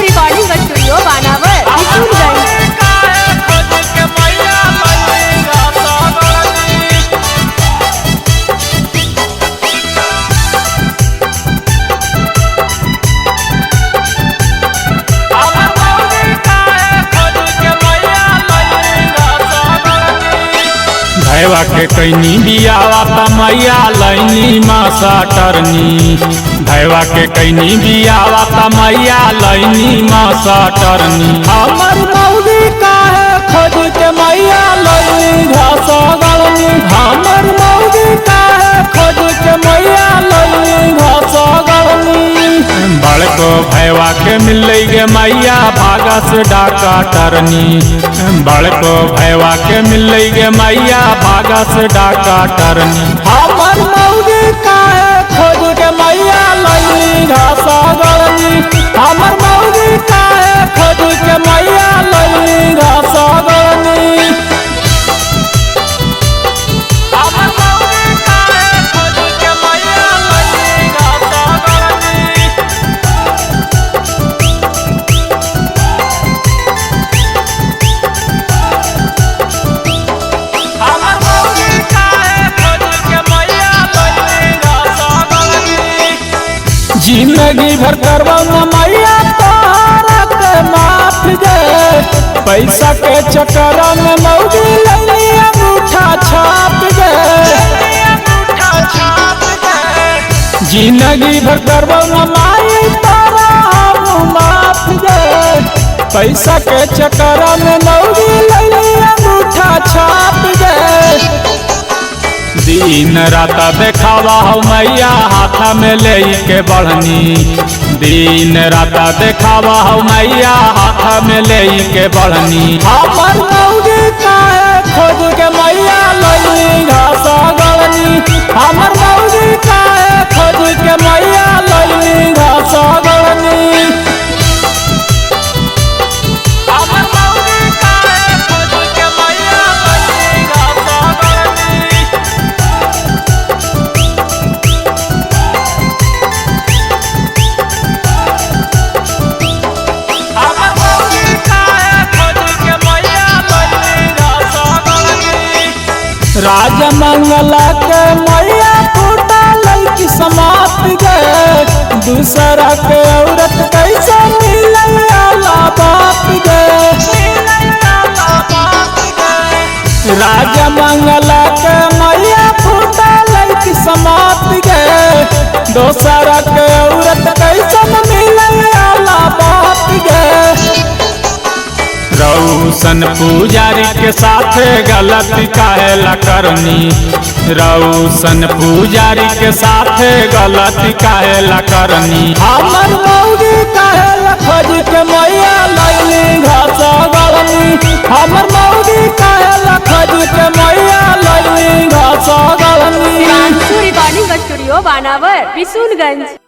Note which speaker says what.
Speaker 1: Recording studio बानावर किशनगंज।
Speaker 2: भैवा के कैनी बियावा त मैया लैनी मासा टरनी। भैवा के कैनी बियावा त मैया लैनी मासा टरनी। हमर मौगी काहे खोज के मैया लैनी घास गलनी। हमर मौगी काहे खोज के मैया लैनी घास गलनी। बड़को भैवा के मिल गे मैया भागस डाका टरनी। बड़को भैवा के मिल गे मैया भागस डाका टरनी। हमर मौगी काहे खोज के मैया लैनी घास गलनी। हमर मौगी काहे खोज के मैया लैनी घास गलनी। हमर मौगी काहे खोज के मैया लैनी घास गलनी। हमर मौगी काहे खोज के मैया लैनी घास गलनी। जिंदगी भर करबो न मैया तोहरा के माफ दे। पैसा के चक्कर में मौगी लैली अंगूठा छाप दे। जिंदगी भर करबो न माई तोरा हम माफ दे। पैसा के चक्कर में मौगी लैली अंगूठा छाप दे। दिन रात देखावा हो मैया हाथ में ले के बढ़नी। दिन रात देखावा हो मैया हाथ में ले के बढ़नी। हमर मौगी काहे खोज के मैया लैनी घास गलनी। हमर मौगी काहे खोज के मैया लैनी घास गलनी। हमर मौगी काहे खोज के मैया लैनी घास गलनी। हमर मौगी काहे खोज के मैया लैनी घास गलनी। राजा मंगला के मैया फूटा लैकी समाप्त गए। दूसरा के औरत कैसे मिलल आला बाप गए। राजा मंगला के मैया फूटा लैकी समाप्त गए। दोसरा के औरत कैसे मिलल आला बाप गए। रौशन पुजारी के साथ गलती काहेला करनी। रौशन पुजारी के साथ गलती काहेला करनी। हमर मौगी काहेला खोज के मैया लैनी घास गलनी। हमर मौगी काहेला खोज के मैया लैनी घास गलनी।
Speaker 1: शिवांशु रिकॉर्डिंग स्टूडियो बानावर किशनगंज।